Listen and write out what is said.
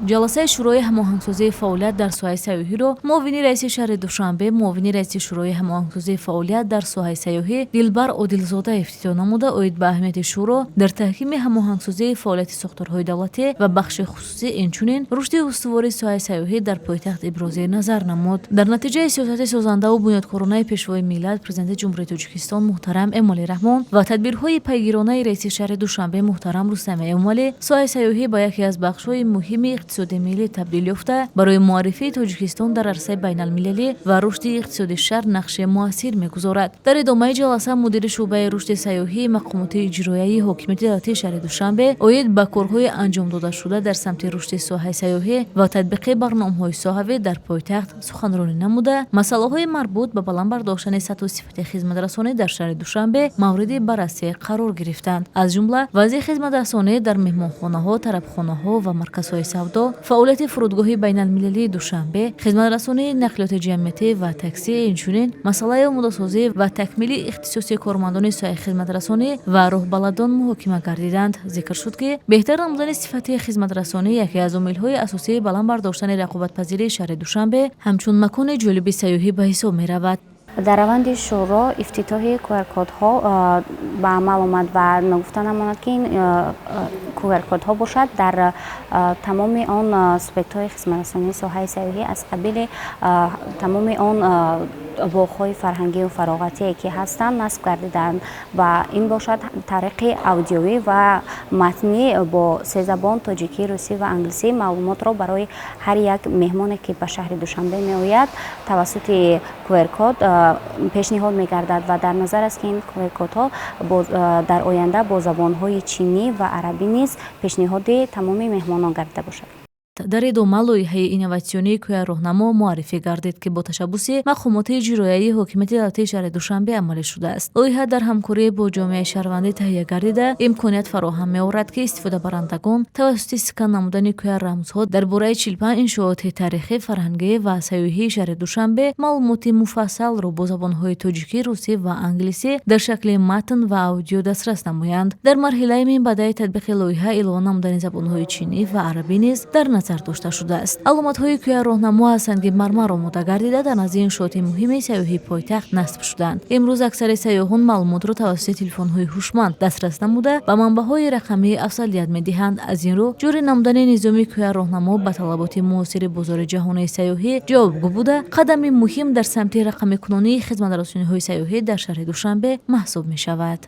Ҷаласаи Шӯрои ҳамоҳангсозии фаъолият дар соҳаи сайёҳиро муовини раиси шаҳри Душанбе, муовини раиси Шӯрои ҳамоҳангсозии фаъолият дар соҳаи сайёҳӣ Дилбар Одилзода ифтитоҳ намуда, оид ба аҳамияти шӯро дар таҳкими ҳамоҳангсозии фаъолияти сохторҳои давлатӣ ва бахши хусусӣ, инчунин рушди устувори соҳаи сайёҳӣ дар пойтахт ибрози назар намуд. Дар натиҷаи сиёсати созандаву бунёдкоронаи Пешвои миллат, Президенти Ҷумҳурии Тоҷикистон муҳтарам Эмомалӣ Раҳмон ва тадбирҳои пайгиронаи раиси шаҳри Душанбе муҳтарам Рустами Эмомалӣ, соҳаи сайёҳӣ ба яке аз бахшҳои муҳими иқтисоди миллӣ табдил ёфта, барои муаррифии Тоҷикистон дар арсаи байналмилалӣ ва рушди иқтисоди шаҳр нақши муассир мегузорад. Дар идомаи ҷаласа мудири шӯъбаи рушди сайёҳии мақомоти иҷроияи ҳокимияти давлатии шаҳри Душанбе оид ба корҳои анҷомдодашуда дар самти рушди соҳаи сайёҳӣ ва татбиқи барномаҳои соҳавӣ дар пойтахт суханронӣ намуда, масъалаҳои марбут ба баланд бардоштани сатҳу сифати хизматрасонӣ дар шаҳри Душанбе мавриди баррасӣ қарор гирифтанд. Аз ҷумла вазъи хизматрасонӣ дар меҳмонхонаҳо, тарабхонаҳо ва марказҳои савдо, фаъолияти фурудгоҳи байналмилалии Душанбе, хизматрасонии нақлиёти ҷамъиятӣ ва таксӣ, инчунин масъалаи омодасозӣ ва такмили ихтисоси кормандони соҳаи хизматрасонӣ ва роҳбаладон муҳокима гардиданд. Зикр шуд, ки беҳтар намудани сифати хизматрасонӣ яке аз омилҳои асосии баланд бардоштани рақобатпазирии шаҳри Душанбе ҳамчун макони ҷолиби сайёҳӣ ба ҳисоб меравад. Дар раванди шӯро ифтитоҳи QR-кодҳо ба амал омад ва ногуфта намонад, ки ин QR-кодҳо бошад, дар тамоми он субъектҳои хизматрасонии соҳаи сайёҳӣ, аз қабили тамоми он боғҳои фарҳангию фароғатие ки ҳастанд, насб гардидаанд ва ин бошад, тариқи аудиёвӣ ва матнӣ бо се забон: тоҷикӣ, русӣ ва англисӣ маълумотро барои ҳар як меҳмоне, ки ба шаҳри Душанбе меояд, тавассути QR-код пешниҳод мегардад. Ва дар назар аст, ки ин QR-кодҳо дар оянда бо забонҳои чинӣ ва арабӣ низ пешниҳоди тамоми меҳмонон гардида бошад. Дар идома лоиҳаи инноватсионии QR-роҳнамо муаррифӣ гардид, ки бо ташаббуси мақомоти иҷроияи ҳокимияти давлатии шаҳри Душанбе амалӣ шудааст. Лоиҳа дар ҳамкорӣ бо ҷомеаи шаҳрвандӣ таҳия гардида, имконият фароҳам меорад, ки истифодабарандагон тавассути скан намудани QR рамзҳо дар бораи 45 иншооти таърихӣ, фарҳангӣ ва сайёҳии шаҳри Душанбе маълумоти муфассалро бо забонҳои тоҷикӣ, русӣ ва англисӣ дар шакли матн ва аудио дастрас намоянд. Дар марҳилаи минбаъдаи татбиқи лоиҳа илова намудани забонҳои чинӣ ва арабӣ низ дар назар дошта шудааст. Аломатҳои QR роҳнамо аз санги мармар омода гардида, дар назди иншооти муҳими сайёҳии пойтахт насб шуданд. Имрӯз аксари сайёҳон маълумотро тавассути телефонҳои ҳушманд дастрас намуда, ба манбаъҳои рақамӣ афзалият медиҳанд. Аз ин рӯ ҷорӣ намудани низоми QR роҳнамо ба талаботи муосири бозори ҷаҳонии сайёҳӣ ҷавобгӯ буда, қадами муҳим дар самти рақамикунонии хизматрасониҳои сайёҳӣ дар шаҳри Душанбе маҳсуб мешавад.